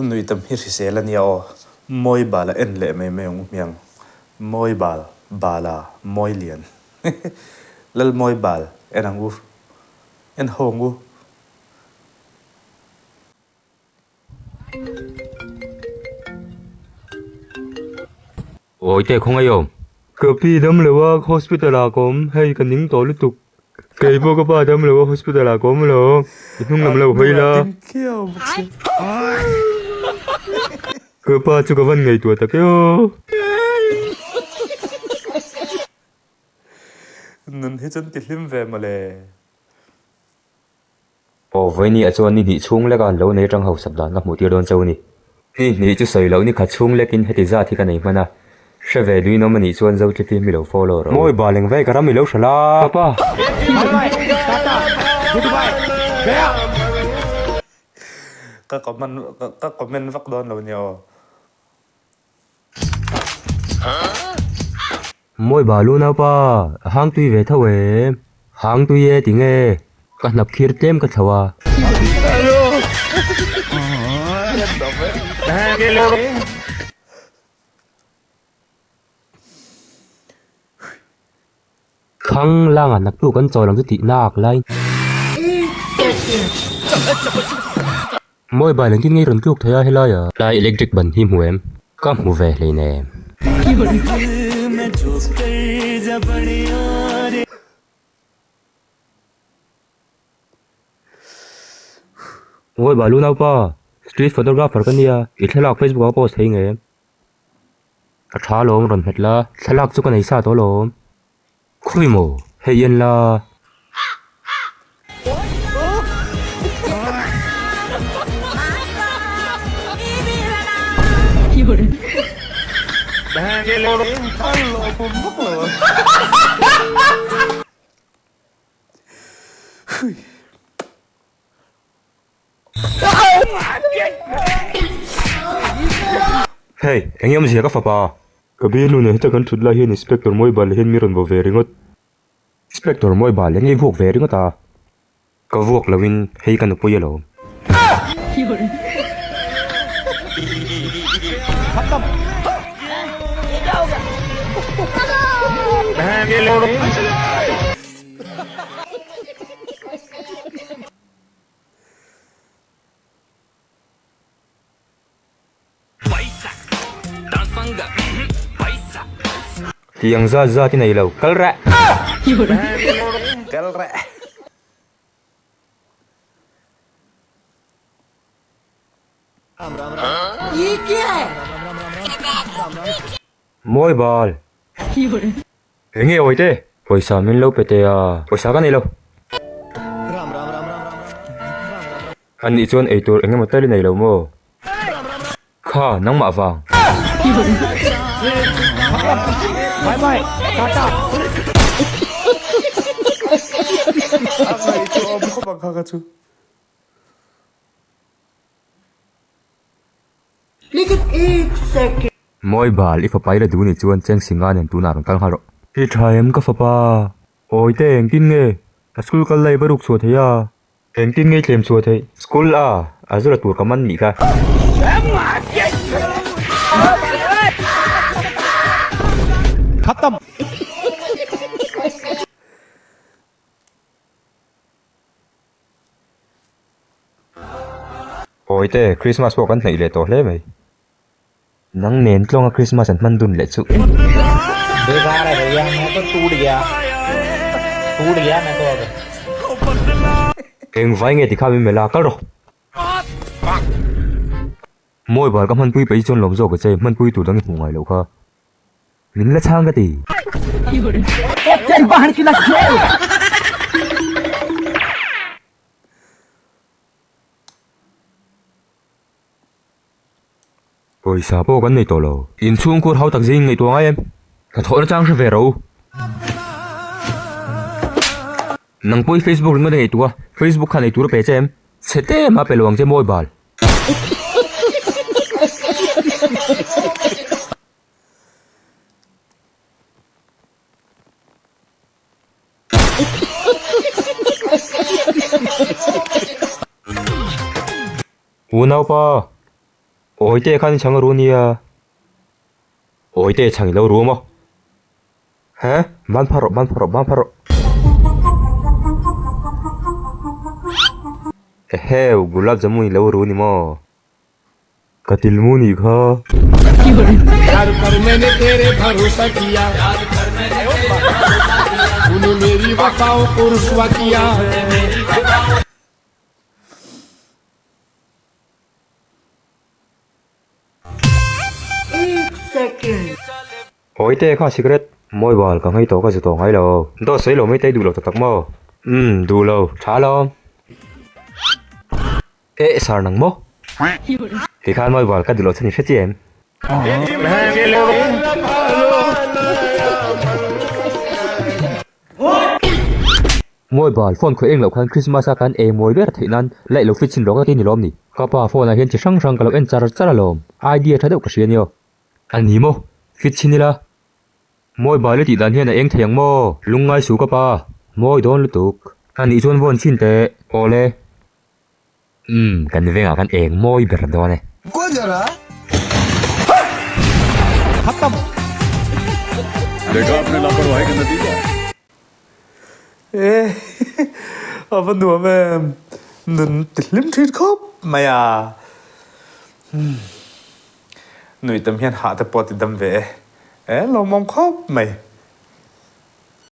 Nui tam hi hrisel a nia aw. Mawi bal a en leh mai mai ang u hmiang. Mawi bal, bala, mawi lian. Lal mawi bal en ang u. En ho ang u. Awi te khawngaih awm. Ka pi dam lo a hospital ah ka awm hei ka ning tawh lutuk kei pawh ka pa dam lo a hospital ah ka awm lo i hnung lam lo hawi la ka pa chu ka van ngaihtuah tak e aw. Nun hi chuan ti hlim ve mawle. Aw, vawiini ah chuan ni hnih chhung leka lo nei atang hausak dan ka hmuh tir dawn cheu a ni. Ni hnih chu sawi loh ni khat chhung lekin heti zat hi ka nei hman a, hre ve duin awm a nih chuan Zotlifi mi lo follow rawh u. Mawi bal eng vei ka ram i lo hrilh a. Papa. Ka comment ka comment vak dawn lo nia aw. Mawi balu naupa, a hang tui ve tho em? Hang tui e tinge? Ka hnap khir tlem ka thlo a. Khang langa naktu kan chawl ang chu tih nak lai. Mawi bai lengtin ngei rawn tluk thei a helai ah. Tlai electric ban hi hmu em? Ka hmu ve hleinem. Mawi bai lu naupa, street photographer ka nia, i thlalak facebook ah ka post thei ngem? A tha lawm rawn hmet la, thlalak chu ka nei sa tawh lawm. Khawi maw, hei en la. Hei, eng nge awmzia ka fapa? Ka bialnu nen heta kan thut lai hian Inspector Mawibal hian mi rawn vaw ve ringawt. Inspector Mawibal eng nge i vuak ve ringawt a? Ka vuak loin hei ka nupui alawm. Tiang zat zat i nei lo, kal reh! Kal reh! Mawi bal! Enge awi te? Pawisa min lo pe teh a, pawisa ka nei lo. A nih chuan eitur eng emaw tel i nei lo maw? Kha, nangmah vang. A ngaihtuah awm khawp ang kha ka chu. Mawi bal, i fapa i la duh ni chuan Cheng Singa nen tunah rawn kal nghal rawh. I tha em ka fapa? Awi te engtin nge? Ka school kal lai va ruk chhuah thei a. Engtin nge i tlem chhuah theih? School a, a zura tur ka man nih kha. Awi te, Christmas pawh kan hnaih leh tawh hle mai. Nang nen tlawnga Christmas an hman dun leh chu. Eng vai nge tikha min melh a, kal rawh. Mawi bal ka hmanpui paih chuan lawm zawk a che, hmanpui tur dang i hmuh ngai loh kha. Min la chhang ka ti. Pawisa pawh kan nei tawh lo. Inchhungkhur hau tak zing ngaihtuah ngai em? Hnathawhna chang hre ve ro. Nang pawh i Facebook ringawt a ngaihtuah a, Facebook khan eitur a pe che em? Chhe te em a pe lo ang che mawi bal. Unaupa! Awite khan i chhang a ru nia. Awite chhang i lo ru maw? He? Ban phar rawh, ban phar rawh, ban phar rawh. Eheu, gulab jamun i lo ru ni maw? Ka tilmu nih kha. Awite kha cigarette mawi bal ka nghei tawh ka zu tawh ngai lo. Dawt sawi lo mai te i duh lo tak tak maw? Umm duh lo. Tha alawm. Eh sar nang maw? Tikhan mawi bal ka duh loh chu ni hre chiah em? Mawi bal phone khawih eng loh khan Christmas a kan ei mawi ber theih nan light lo fit chhin rawk a ti ni lawm ni? Ka pa phone ah hian chi hrang hrang ka lo en char char alawm. Idea tha deuh ka hria nia. A ni maw? Fit chhin ila. Mawi bal i tih dan hian a eng thei ang maw? Lungngai su ka pa. Mawi dawn lutuk. A nih chuan vawn chhin teh. Awle. Umm, kan vengah kan eng mawi ber dawn e. E a va nuam em! Nun ti hlim thin khawp mai a. Nuih tam hian hah te pawh a ti dam ve e. E lawmawm khawp mai.